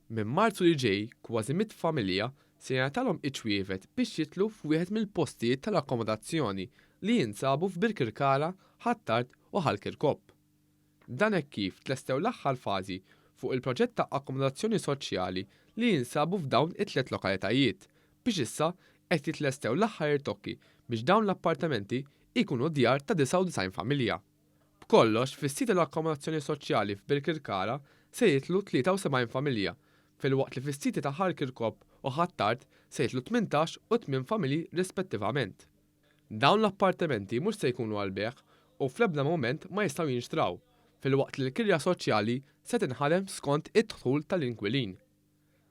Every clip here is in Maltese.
Minn Marzu li ġej kważi mitt familja se jingħatalhom iċ-ċwievet biex jidħlu f'wieħed mill-postijiet tal-akkomodazzjoni li jinsabu f'Birkirkara, Ħ'Attard u Ħal Kirkop. Dan hekk kif tlestew l-aħħar fażi fuq il-proġett ta' akkomodazzjoni soċjali li jinsabu f'dawn it-tliet lokalitajiet biex issa qed jitlestew l-aħħar irtokki biex dawn l-appartamenti jkunu djar ta' 99 familja. B'kollox, fis-sit tal-akkomodazzjoni soċjali f'Birkirkara se jidħlu 73 familja, filwaqt li fis-siti ta' Ħal Kirkop u Ħ'Attard se jidħlu 18 u tmien familji rispettivament. Dawn l-appartamenti mhux se jkunu għall-bejgħ u fl-ebda mument ma jistgħu jinxtraw, filwaqt li l-kirja soċjali se tinħadem skont id-dħul tal-inkwilin.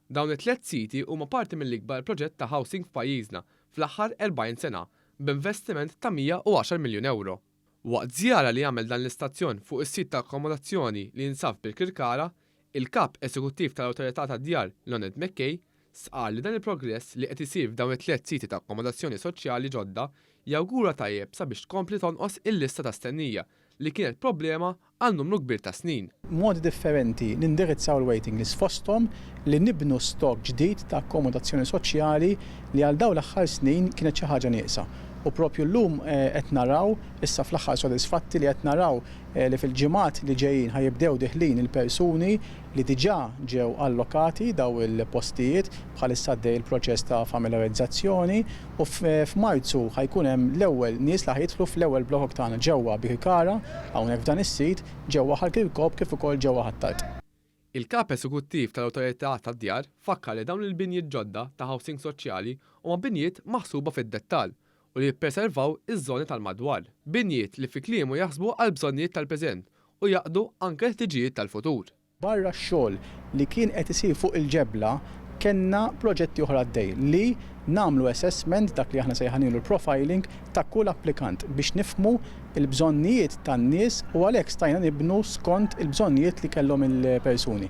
Dawn it-tliet siti huma parti mill-ikbar proġett ta' housing f'pajjiżna fl-aħħar 40 sena b'investiment ta' 110 miljun ewro. Waqt żjara li għamel dan l-istazzjon fuq is-sit ta' akkomodazzjoni li jinsab f'Birkirkara, il-Kap Eżekuttiv tal-Awtorità tad-Djar Leonard McKay stqarr li dan il-progress li qed isir f'dawn it-tliet siti ta' akkomodazzjoni soċjali ġodda jawgura tajjeb sabiex tkompli tonqos il-lista ta' stennija li kienet problema għal numru kbir ta' snin. Modi differenti nindirizzaw il-waiting list fosthom li nibnu stock ġdid ta' akkomodazzjoni soċjali li għal dawn l-aħħar snin kienet xi ħaġa nieqsa. U propju llum qed naraw, issa fl-aħħar sodisfatti li qed naraw li fil-ġimgħat li ġejjin ħa jibdew diħlin il-persuni li diġà ġew allokati dawn il-postijiet, bħalissa għaddej il-proċess ta' familiarizzazzjoni u f'Marzu ħa jkun hemm l-ewwel nies li ħa jidħlu fl-ewwel blokok tagħna ġewwa Birkara, hawnhekk f'dan is-sit, ġewwa Ħal Kirkop kif ukoll ġewwa Ħ'Attard. Il-Kap Eżekuttiv tal-Awtorità tad-Djar fakkar li dawn il-binjiet ġodda ta' housing soċjali huma binjiet maħsuba fid-dettall u li jippreservaw iż-żoni tal-madwar. Binjiet li fi kliemu jaħsbu għall-bżonnijiet tal-preżent u jaqdu anke l-ħtiġijiet tal-futur. Barra x-xogħol li kien qed isir fuq il-ġebla kellna proġetti oħra għaddej li nagħmlu assessment, dak li aħna sejħanilu l-profiling, ta' kull applikant biex nifhmu l-bżonnijiet tan-nies u għalhekk stajna nibnu skont il-bżonnijiet li kellhom il-persuni.